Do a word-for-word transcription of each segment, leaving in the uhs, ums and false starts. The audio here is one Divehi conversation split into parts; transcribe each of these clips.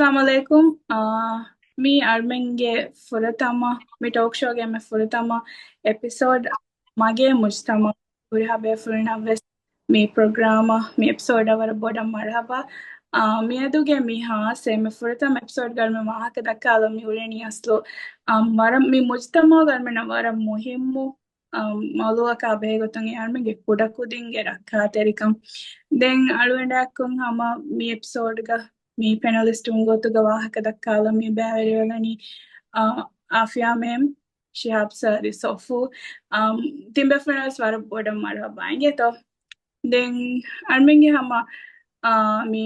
އައްސަލާމު ޢަލައިކުމް. އާ، މީ އަޅުމެންގެ ފުރަތަމަ، މި ޓޯކް ޝޯގެ އެންމެ ފުރަތަމަ އެޕިސޯޑް. މަގޭ މުޖްތަމަޢު ހުރިހާ ބޭފުޅުންނަށްވެސް މި ޕްރޮގްރާމަށް، މި އެޕިސޯޑަށް ވަރަށް ބޮޑަށް މަރުޙަބާ. އާ، މިއަދުގެ މި ހާއްސަ އެންމެ ފުރަތަމަ އެޕިސޯޑްގަ އަޅުމެން ވާހަކަ ދައްކާލަން މި ހުރެނީ އަސްލު، އާ، ވަރަށް މި މުޖްތަމަޢުގަ އަޅުމެންނަށް ވަރަށް މުހިއްމު އަ، މައުޟޫޢަކާ ބެހޭގޮތުން އެ އަޅުމެންގެ ކުޑަކުދިންގެ ރައްކާތެރިކަން. ދެން އަޅުގަނޑާއެކު ހަމަ މި އެޕިސޯޑްގަ މި ޕެނަލިސްޓުން ގޮތުގަ ވާހަކަ ދައްކާލަން މި ބައިވެރިވެލަނީ، އަ، އާފިޔާ މޭމް، ޝިހާބް ސާރި، ސޮފޫ، އަ، ތިން ބޭފުޅުންނަށް ވެސް ވަރަށް ބޮޑަށް މަރުޙަބާ އިނގޭތޯ. ދެން އަޅުމެންގެ ހަމަ، އަ، މި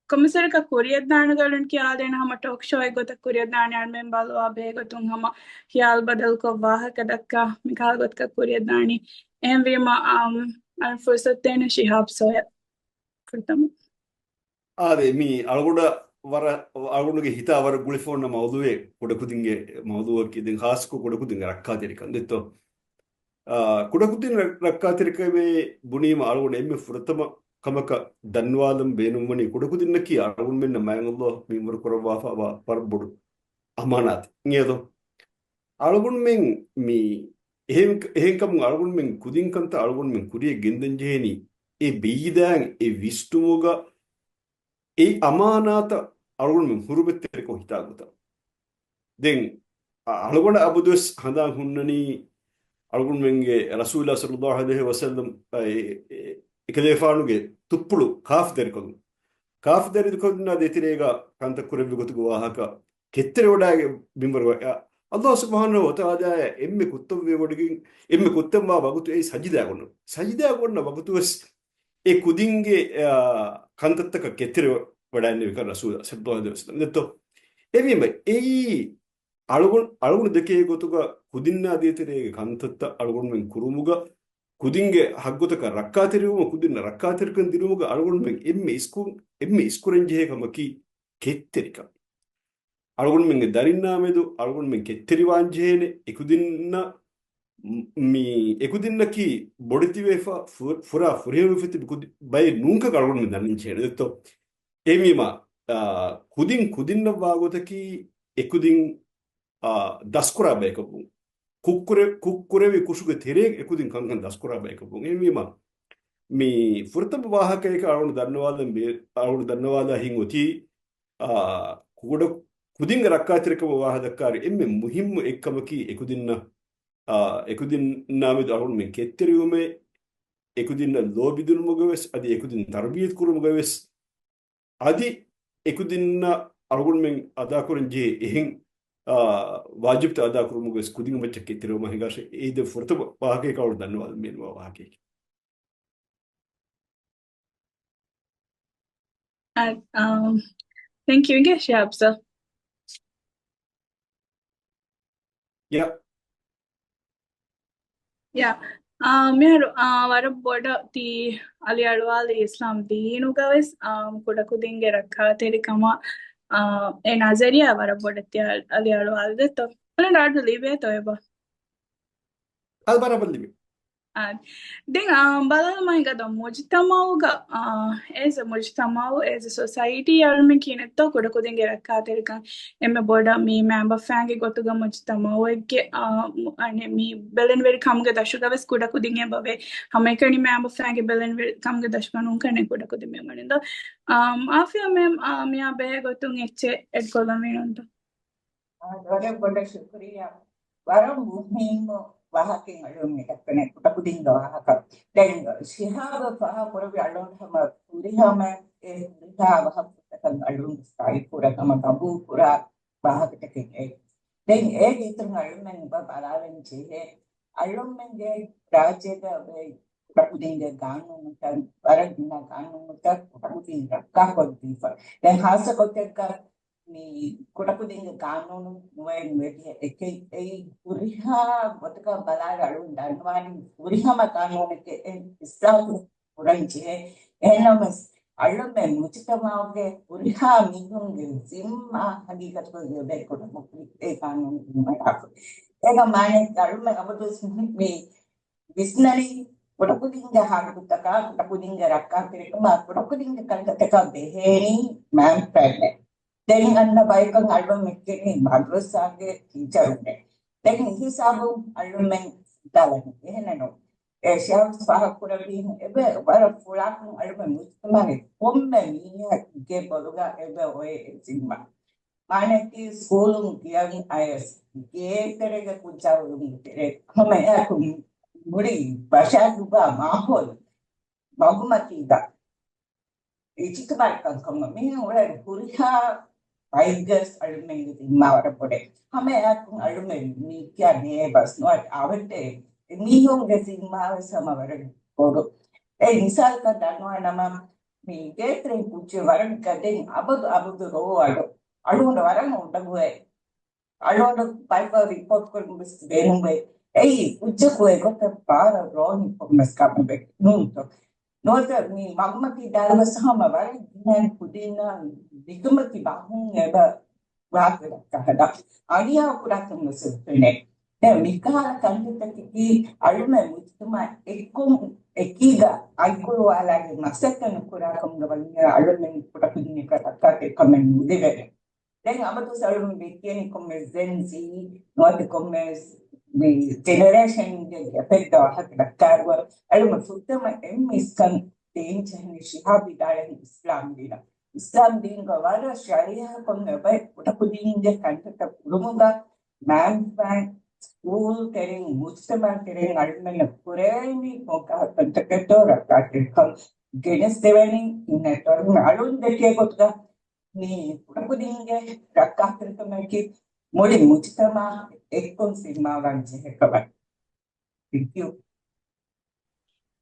ކޮންމެސްވަރަކަށް ކުރިއަށްދާނެ ގަލުން ކިޔާދޭނެ ހަމަ ޓޯކް ޝޯއެއް ގޮތަށް ކުރިއަށްދާނެ އަޅުމެން ބަލުވާ ބެހޭގޮތުން ހަމަ ޚިޔާލު ބަދަލުކޮށް ވާހަކަ ދައްކާ މިކަހަލަ ގޮތަކަށް ކުރިއަށްދާނީ. އެހެންވީމަ، އަމް، އަޅު ފުރުސަތު ދޭނެ ޝިހާބް ސޯޔަށް ފުރަތަމަ. އާދެ، މީ އަޅުގަނޑަށް ވަރަށް، އަޅުގަނޑުގެ ހިތާ ވަރަށް ގުޅިފަ އޮންނަ މައުޟޫޢެއް ކުޑަކުދިންގެ މައުޟޫޢަކީ. ދެން ޚާއްޞަކޮށް ކުޑަކުދިންގެ ރައްކާތެރިކަން ދެއްތޯ. އާ، ކުޑަކުދިން ރަ-، ރައްކާތެރިކަމޭ ބުނީމަ އަޅުގަނޑު އެންމެ ފުރަތަމަ ކަމަކަށް ދަންނަވާލަން ބޭނުންވަނީ ކުޑަކުދިންނަކީ އަޅުގަނޑުމެންނަށް މާތް ﷲ މިންވަރު ކުރައްވާފައިވާ ވަރަށް ބޮޑު އަމާނާތެއް އިނގޭތޯ. އަޅުގަނޑުމެން މި އެހެން، އެހެންކަމުން އަޅުގަނޑުމެން ކުދިން ކަންތައް އަޅުގަނޑުމެން ކުރިޔަށް ގެންދަން ޖެހޭނީ އެ ބެއްލި ދާން އެ ވިސްނުމުގަ އެ އަމާނާތަށް އަޅުގަނޑުމެން ހުރުމަތްތެރިކޮށް ހިތާ ގޮތަށް. ދެން އަ-، އަޅުގަނޑަށް އަބަދުވެސް ހަނދާން ހުންނަނީ އަޅުގަނޑުމެންގެ ރަސޫލާ ޞައްލައްލާހު ޢަލައިހި ވަސައްލަމް، އެ، އެ، އެކަލޭފާނުގެ ތުއްޕުޅު ކާފަ ދަރިކޮށް، ކާފަ ދަރިކޮށް ދެތެރޭގަ ކަންތައް ކުރެއްވި ގޮތުގެ ވާހަކަ ކެތްތެރިވަޑައިގެން މިންވަރު އަ-، ﷲ ސުބްޙާނަހޫ ވަތަޢާލާއަށް އެންމެ ކުއްތަންވެވޮޑިގެން، އެންމެ ކުއްތަންވާ ވަގުތު އެއީ ސަޖިދާ ގޮންނަ، ސަޖިދާ ގޮންނަ ވަގުތު ވެސް އެ ކުދިންގެ، އާ، ކަންތައްތަކަށް ކެތްތެރިވަޑައިގެންނެވިކަން ރަސޫލާ ޞައްލައްލާހު ޢަލައިހި ވަސައްލަމް ދެއްތޯ. އެހެންވީމަ އެއީ އަޅުގަނޑު، އަޅުގަނޑު ދެކޭ ގޮތުގަ ކުދިންނާ ދޭތެރޭގެ ކަންތައްތައް އަޅުގަނޑުމެން ކުރުމުގަ، ކުދިންގެ ހައްގުތަކަށް ރައްކާތެރިވުމަށް، ކުދިންނަށް ރައްކާތެރިކަން ދިނުމުގަ އަޅުގަނޑުމެން އެންމެ އިސްކު-، އެންމެ އިސްކުރަން ޖެހޭ ކަމަކީ ކެތްތެރިކަން. އަޅުގަނޑުމެންގެ ދަރިންނާ މެދު އަޅުގަނޑުމެން ކެތްތެރިވާން ޖެހޭނެ. އެކުދިންނަށް މި އެކުދިންނަކީ ބޮޑެތިވެފަ ފު-، ފުރާ ފުރިހަމަވެފަ ތިބި ކުދި-، ބައެއް ނޫންކަން އަޅުގަނޑުމެން ދަންނަން ޖެހޭނެ ދެއްތޯ. އެހެންވީމަ، އާ، ކުދިން ކުދިންނަށް ވާގޮތަކީ އެކުދިން، އާ، ދަސްކުރާ ބަޔަކަށްވުން. ކުށްކުރެ-، ކުށްކުރެވި ކުށުގެ ތެރޭގަ އެކުދިން ކަންކަން ދަސްކުރާ ބަޔަކަށްވުން. އެހެންވީމަ، މި ފުރަތަމަ ވާހަކައަކަށް އަޅުގަނޑު ދަންނަވާލަން ބޭ-، އަޅުގަނޑު ދަންނަވާލާ ހިތް އޮތީ، އާ، ކުޑަ-، ކުދިންގެ ރައްކާތެރިކަމަށް ވާހަކަ ދައްކާއިރު އެންމެ މުހިއްމު އެއްކަމަކީ އެކުދިންނަށް، އާ، އެކުދިންނާ މެދު އަޅުގަނޑުމެން ކެތްތެރިވުމޭ، އެކުދިންނަށް ލޯބިދިނުމުގަވެސް، އަދި އެކުދިން ތަރުބިޔަތު ކުރުމުގަވެސް، އަދި އެކުދިންނަށް އަޅުގަނޑުމެން އަދާކުރަން ޖެހޭ އެހެން، އާ، ވާޖިބްތައް އަދާކުރުމުގަވެސް ކުދިން މައްޗަށް ކެތްތެރިވުމަށް ހިނގާށޭ. އެއީ ދެން ފުރަތަމަ ވާހަކައަކަށް އަޅުގަނޑު ދަންނަވާލަން ބޭނުންވާ ވާހަކައެކޭ. އަ، އާ، ތެންކް ޔޫ އިނގޭ ޝިހާބް ސާ. ޔާ. ޔާ. އާ، މިހާރު، އާ، ވަރަށް ބޮޑަށް ތި އަލިއަޅުވާލީ އިސްލާމް ދީނުގަވެސް، އާ، ކުޑަކުދިންގެ ރައްކާތެރިކަމަށް، އާ، އެ ނަޒަރިއާ ވަރަށް ބޮޑަށް ތި އަލިއަޅުވާލި ދެއްތޯ. އަޅު ރާޑު ލިބޭތޯ އެބަ؟ އަލް ބަރާބަރް ލިބޭ. އާ، ދެން، އާ، ބަލާލަމާ ހިނގާ ދޯ މުޖުތަމަޢުގަ، އާ، އޭޒް އެ މުޖުތަމަޢު، އޭޒް އެ ސޮސައިޓީ އަޅުމެން ކިހިނެއްތޯ ކުޑަކުދިންގެ ރައްކާތެރިކަން އެންމެ ބޮޑަށް މި މައިންބަފައިންގެ ގޮތުގަ މުޖުތަމަޢުއެއްގެ، އާ، މު-، އަނެއް މި ބެލެނިވެރި ކަމުގެ ދަށުގަ ވެސް ކުޑަކުދިން އެބަވޭ. ހަމައެކަނި މައިންބަފައިންގެ ބެލެނިވެރި ކަމުގެ ދަށުގަ ނޫންކަން ކުޑަކުދިން މި ވަނީ ދޯ. އާ، އާފިޔާ މޭމް، އާ، މިއާ ބެހޭ ގޮތުން އެއްޗެއް އެޑް ކޮށްލަން ވީނުންތޯ؟ އާ، ވަރަށް ބޮޑަށް ޝުކުރިއްޔާ. ވަރަށް މުހިއްމު ވާހަކައެއް އަޅުގަނޑު މި ދައްކަނީ ކުޑަކުދިންގެ ވާހަކަ. ދެން ޝިހާބަށް ފާހަގަ ކުރެއްވި އަޅުގަނޑު ހަމަ ފުރިހަމަ އެ ހުރިހާ ވާހަކަތަކަށް އަޅުގަނޑު ސައި ކުރާ ހަމަ ގަބޫލު ކުރާ ވާހަކަތަކެއް އެ. ދެން އޭގެ އިތުރުން އަޅުގަނޑު އެބަ ބަލާލަން ޖެހޭ އަޅުގަނޑުމެންގެ ރާއްޖޭގަ އޮތް ކުޑަކުދިންގެ ގާނޫނުތައް، ވަރަށް ގިނަ ގާނޫނުތައް ކުޑަކުދިން ރައްކާކޮށްދީފަ. ދެން ހާއްސަ ގޮތެއްގަ މި ކުޑަކުދިންގެ ގާނޫނު ނުވައެއް ނުވެދިޔަ އެކެއް. އެއީ ހުރިހާ ގޮތަކަށް ބަލާއިރު އަޅުގަނޑު ދަންނަވާނީ ހުރިހަމަ ގާނޫނެކޭ އެ އިސްލާހު ކުރަން ޖެހޭ. އެހެންނަމަވެސް އަޅުމެން މުޖުތަމަޢުގެ ހުރިހާ މީހުންގެ ޒިންމާ ހަގީގަތުގައި ބޭކުޑަކުދިން އެ ގާނޫނު ބުނެފަ. އޭގެ މާނަ އަޅުމެން އަބަދުވެސް މި ވިސްނަނީ ކުޑަކުދިންގެ ހައްގުތަކާ، ކުޑަކުދިންގެ ރައްކާތެރިކަމާ، ކުޑަކުދިންގެ ކަންތައްތަކާ ބެހޭނީ މައިންބަފައިންނޭ. ދެން އަންނަ ބަޔަކަށް އަޅުގަނޑު މެއްކެނީ މަދްރަސާގެ ޓީޗަރުންނެއް. ދެން ހިސާބުން އަޅުމެން ދާލަނީ އެހެނެއް ނޫން. އެ ޝިހާބް ފާހަގަކުރެއްވީ އެބަ ވަރަށް ފުޅާކުން އަޅުމެން މުޖްތަމަޢުގެ ކޮންމެ މީހެއްގެ ބޮލުގަ އެބަ އޮތް އެ ޒިންމާ. މާނައަކީ ސްކޫލުން ގިޔަން އަޔަސް ގޭތެރޭގަ ކުއްޖާ އުޅުމުގެ ތެރޭ ހަމަ އެއާކު މުޅި ބަށާގުގަ މާހައުލު މަގުމަތީގަ އިޖުތިމާޢީ ކަންކަމަށް މިހެން އުޅޭ ހުރިހާ ބައެއްގަސް އަޅުމެންގެ ޒިންމާ ވަރަށް ބޮޑޭ. ހަމައެއާއެކު އަޅުމެން މީ ކިޔާ ނޭބަސް ނުވަތަ އަވަށޭ އެ މީހުންގެ ޒިންމާވެސް ހަމަ ވަރަށް ބޮޑު. އެ މިސާލަކަށް ދަންނަވާނަމަ، މި ގޭތެރެއިން ކުއްޖެއް ވަރަށް ގަދައިން އަބަދު އަބަދު ރޯ އަޑު އަޅުގަނޑު ވަރަށް އުނދަގޫވޭ. އަޅުގަނޑު ބައިބަލް ރިޕޯޓް ކުރުން ވެސް ބޭނުންވޭ. އެއީ ކުއްޖަކު އެގޮތަށް ބާރަށް ރޯ ނިކުމެސް ކަމެއް ނޫންތޯ. ނުވަތަ މި މަގުމަތީ ދާލުވެސް ހަމަ ވަރަށް ގިނަ ކުދިންނަށް ނިކުމެތި ބަހުން އެބަ ވާތުރައްކަ ހަދާ އަނިޔާ ކުރާކަން ވެސް ފެނޭ. ދެން މިކަހަލަ ކަންތައްތަކަކީ އަޅުމެން މުޖްތަމަޢު އެއްކޮށް އެކީގަ އަތްކުޅުވާލާގެ މަސައްކަތް ނުކުރާކަމުގަ ވަންޏާ އަޅުމެން ކުޑަކުދިންނަކަށް ރައްކާތެރިކަމެއް ނުދެވޭނެ. ދެން އަބަދު އަޅުމެން ވެއްޓިޔަނީ ކޮންމެސް ޖެން ޒީ ނުވަތަ ކޮންމެސް މި ޖެނެރޭޝަންގެ ގެޕެއްގަ ވާހަކަ ދައްކާއިރު އަޅުމެން ފުއްދަމަ އެންމެ އިސްކަން ދޭންޖެހެނީ ޝިހާބް ވިދާޅުވި އިސްލާމް ދީނަށް. އިސްލާމް ދީނުގަ ވަރަށް ޝަރީޢަތް ކޮންމެ ބައެއް ކުޑަކުދިންގެ ކަންތައްތައް ކުރުމުގަ މާންފާން ސްކޫލް ތެރެއިން މުޖްތަމަޢު ތެރެއިން އަޅުމެންނަށް ކުރެވޭނީ ކޮންކަހަލަ ކަންތަކެއްތޯ ރައްކާތެރިކަން ގެނެސްދެވޭނީ. އިންނަތޯ އަޅުން ދެކޭ ގޮތުގަ މި ކުޑަކުދިންގެ ރައްކާތެރިކަމަކީ މުޅި މުޖްތަމަޢަށް އެއްކޮށް ޒިންމާވާން ޖެހޭ ކަމަށް. ތެންކް ޔޫ.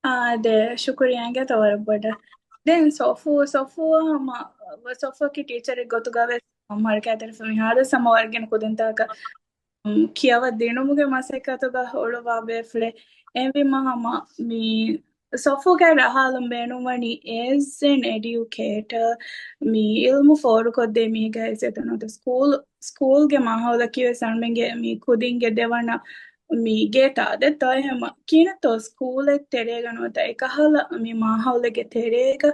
އާދެ، ޝުކުރިއްޔާ އިނގޭތޯ ވަރަށް ބޮޑަށް. ދެން ސޮފޫ، ސޮފޫ ހަމަ، ސޮފޫއަކީ ޓީޗަރެއް ގޮތުގަ ވެސް ހަމަ ރައްކާތެރިފަ މިހާރު ސަމަ ވަރުގެން ކުދިންތަކަށް، އުން، ކިޔަވަ ދިނުމުގެ މަސައްކަތުގަ އުޅުއްވާ ބޭފުޅެއް. އެހެންވީމަ ހަމަ މި ސޮފޫގެ ރަހާލުން ބޭނުންވަނީ އޭޒް އެން އެޑިއުކޭޓަރ، މި އިލްމު ފޯރުކޮށްދޭ މީހެއްގެ ހައިސިއްޔަތުން ނުވަތަ ސްކޫލް، ސްކޫލްގެ މާހައުލަކީ ވެސް އަޅުމެންގެ މި ކުދިންގެ ދެވަނަ މި ގޭޓާ ދެއްތޯ އެހެމަ ކިހިނެއްތޯ ސްކޫލެއް ތެރޭގަ ނުވަތަ އެކަހަލަ މި މާހައުލެއްގެ ތެރޭގަ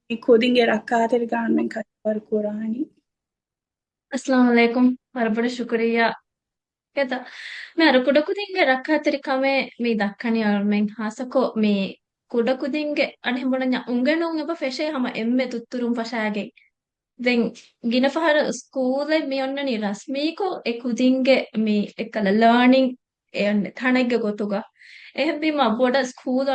މި ކުދިންގެ ރައްކާތެރިކަން އަޅުމެން ކަށަވަރު ކުރާނީ؟ އައްސަލާމު ޢަލައިކުމް. ވަރަށް ބޮޑަށް ޝުކުރިއްޔާ. ކެތަ؟ މިހާރު ކުޑަކުދިންގެ ރައްކާތެރިކަމެއް މި ދައްކަނީ އަޅުމެން ހާއްސަކޮށް މި ކުޑަކުދިންގެ އަނެއް ބުނަންޏާ އުނގެނުން އެބަ ފެށޭ ހަމަ އެންމެ ދުއްތުރުން ފަށާގެން. ދެން ގިނަ ފަހަރަށް ސްކޫލެއް މި އޮންނަނީ ރަސްމީކޮށް އެ ކުދިންގެ މި އެއްކަލަ ލާނިން އެ އޮންނަ ތަނެއްގެ ގޮތުގަ. އެހެންވީމަ ބޮޑަށް ސްކޫލް